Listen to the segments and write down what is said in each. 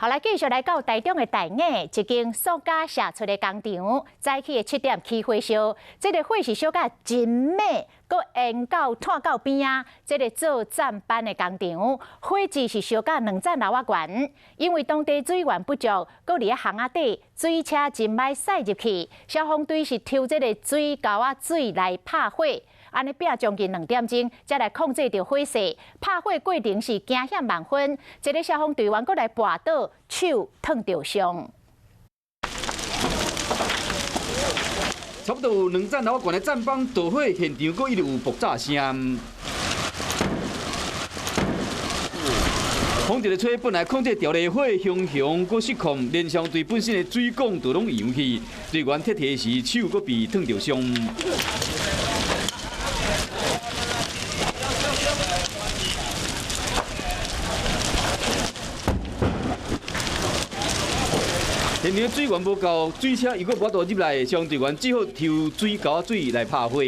好來，繼續來到台中的大雅，一間塑膠射出的工廠，早起的7點起火燒，這个火是燒甲真猛，閣延到湠到邊仔，這个做棧板的工廠，火勢是燒甲2層樓仔懸，因為當地水源不足，閣佇咧巷仔底水車真歹駛入去，消防隊是抽這个水溝仔水來拍火。按呢拼將近2點鐘，才來控制著火勢。拍火過程是驚險萬分，一个消防隊員閣來跋倒，手燙著傷。差不多有2層樓懸的棧板著火，現場閣一直有爆炸聲。風一个吹，本來控制著的火熊熊，閣失控，連消防隊本身的水管都攏揚去。隊員撤退時，手閣被燙著傷。現場水源無夠，水車又閣無法度入來，消防隊員只好抽水溝水來拍火。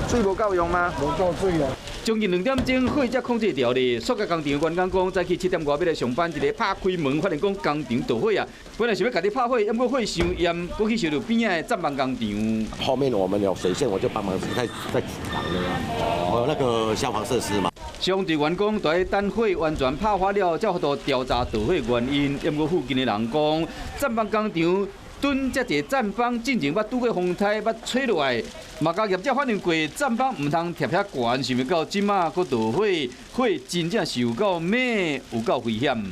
水無夠用嗎？無夠水啊！將近2點鐘，火才控制著咧。塑膠工廠員工講，早起7點外欲來上班，一个拍開門，發現講工廠著火啊！本來想欲家己拍火，毋過火傷炎，閣去燒著邊仔的棧板工廠。後面我們有水線，我就幫忙在擋了。哦，那個消防設施嘛。消防隊員講，著愛等火完全拍發了，才有法度調查著火原因。毋過附近的人講，棧板工廠囤遮濟棧板，進前捌拄過風颱，捌吹落來，嘛共業者反映過，棧板毋通疊遐懸，想袂到這馬閣著火，火真正是有夠猛，有夠危險。